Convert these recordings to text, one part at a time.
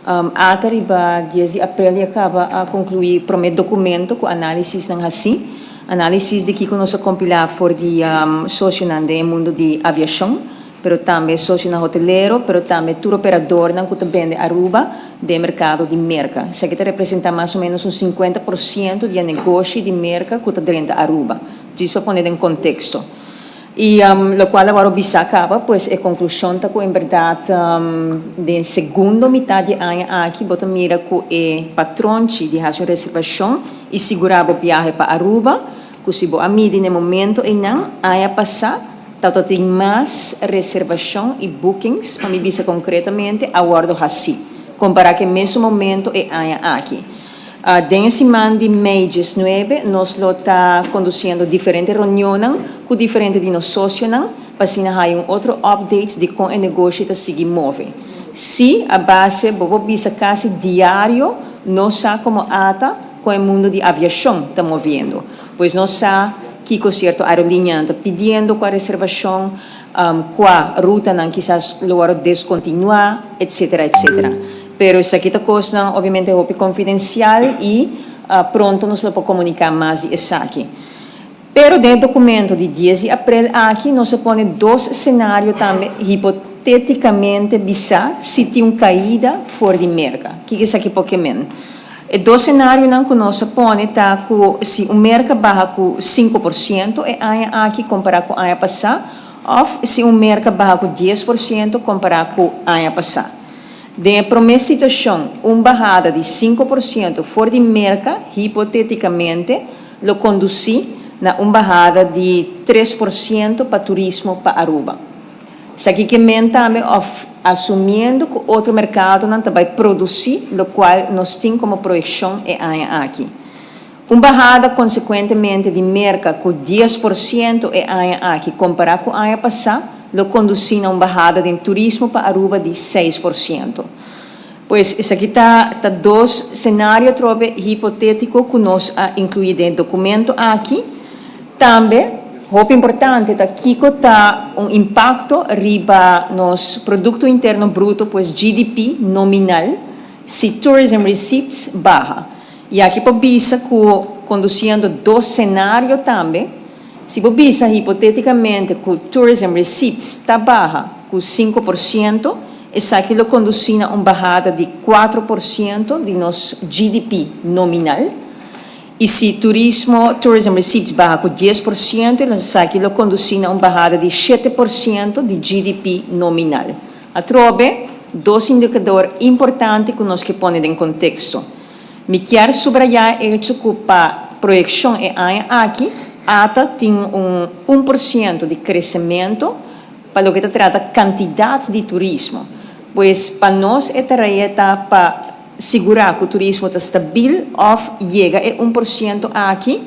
ATA riba 10 di april ya caba a conclui prome documento cu analisisnan haci. Analisis di kico nos a compila for di socionan den e mundo di aviacion, pero tambe socionan hotelero, pero tambe tour operadornan cu ta bende Aruba den mercado di Merca. Esaki ta representa mas o menos un 50% di e negoshi di Merca cu ta drenta Aruba. Djis pa pone den contexto. Y locual awor bisa caba, pues e conclusion ta cu en berdad den segundo mitad di aña aki bo ta mira cu e patronchi di haci un reservacion y sigura bo viahe pa Aruba, cu si bo a midi na e momento einan, aña pasa, tabata tin mas reservacion y bookings, pa mi bisa concretamente, a wordo haci, compara cu e mesun momento e aña aki. Den e siman di mei 19, nos lo ta conduciendo diferente reunionnan cu diferente di nos socionan, pa asina haya un otro update di con e negoshi ta sigui move. Si, a base, bo por bisa casi diario, nos sa como ATA con e mundo di aviacion ta moviendo. Pues nos sa kico cierto aerolinea ta pidiendo cu reservacion, cua rutanan kisas lo wordo descontinua, etc. etc. Pero esaki ta cosnan obviamente hopi confidencial y pronto nos lo por comunica mas di esaki. Pero den e documento di 10 di april aki nos a pone dos scenario tambe, hipoteticamente bisa si tin un caida for di Merca. Kico esaki por men? E dos scenarionan cu nos a pone ta cu si un Merca baha cu 5% e aña aki compara cu aña pasa, of si un Merca baha cu 10% compara cu aña pasa. Den prome situacion, un bahada di 5% for di Merca, hipoteticamente, lo conduci na un bahada di 3% pa turismo pa Aruba. Esaki ke men tambe of asumiendo cu otro mercadonan ta bay produci, locual nos tin como proyeccion e aña aki. Un bahada consecuentemente di Merca cu 10% e aña aki compara cu aña pasa, lo conduci na un bahada di turismo pa Aruba di 6%. Pues esaki ta dos scenario trobe hipotetico cu nos a inclui den e documento aki. Tambe, hopi importante, ta kico ta un impacto riba nos Producto Interno Bruto, pues GDP nominal, si tourism receipts baha. Y aki por bisa cu conduciendo dos scenario tambe, si bo bisa hipoteticamente cu tourism receipts ta baha cu 5%, esaki lo conduci na un bahada di 4% di nos GDP nominal. Y si tourism receipts baha cu 10%, esaki lo conduci na un bahada di 7% di GDP nominal. Atrobe, dos indicador importante cu nos kier pone den contexto. Mi kier subraya hecho cu pa proyeccion e aña aki, ATA tin un 1% di crecemento pa loke ta trata cantidad di turismo. Pues pa nos e tarea ta pa sigura cu turismo ta stabil of yega e 1% aki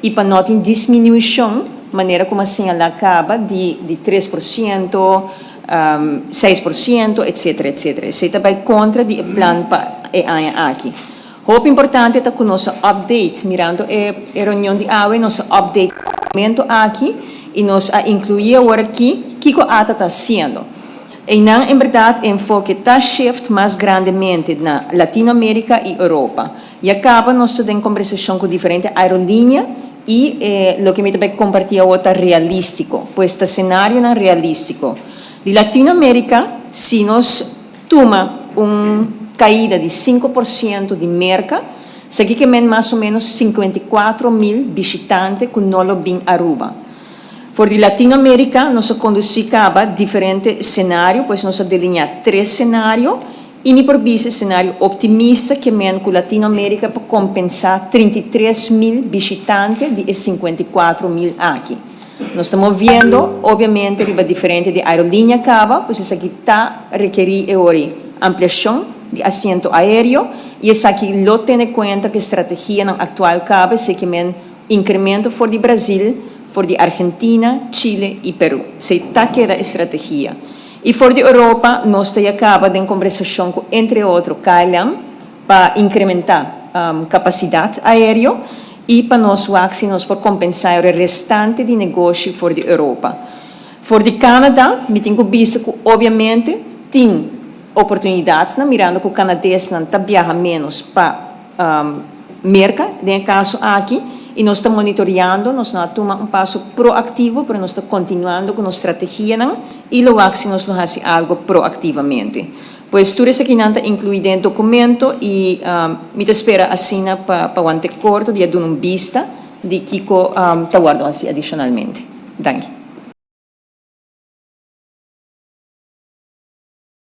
y pa no tin disminucion, manera con a señala caba di 3%, 6%, etc. etc. Esey ta bay contra di plan pa e aña aki. Hopi importante ta cu nos update, mirando e reunion di awe, nos update momento aki y nos a inclui awor aki kico ATA ta haciendo. Y nan, en berdad, enfoke ta shift mas grandemente na Latinoamerica y Europa. Y caba nos tin conversacion cu diferente aerolinea y loke mi ta bay comparti awor ta realistico, pues e scenarionan realistico. Di Latinoamerica, si nos tuma un caida di 5% di Merca, esaki ke men mas o menos 54 mil bishitante cu no lo bin Aruba. For di Latinoamerica, nos a conduci caba diferente scenario, pues nos a delinea tres scenario, y mi por bisa scenario optimista ke men cu Latinoamerica por compensa 33 mil bishitante di 54 mil aki. Nos ta moviendo, obviamente, riba diferente di aerolinea caba, pues esaki ta rekeri ampliacion di asiento aereo, y esaki lo tene cuenta cu e strategia actual caba, esey men incremento for di Brasil, for di Argentina, Chile y Peru. Esey ta keda strategia. Y for di Europa, nos ta caba den conversacion cu, entre otro, KLM, pa incrementa capacidad aereo y pa nos si nos por compensa e restante di negoshi for di Europa. For di Canada, mi tin cu bisa cu obviamente tin Oportunidatnan, mirando ku kanadesnan ta biaha ménos pa Merka den e kaso aki i nos ta monitoriando, nos no a tuma un paso proaktivo pero nos ta kontinuando ku nos strategianan i lo wak si nos lo hasi algu proaktivamente. Pues tur esakinan ta inkluí den e dokumento i mi ta spera asina pa pa wante korto di a duna un bista di kiko ta wòrdu hasi adishonalmente. Danki.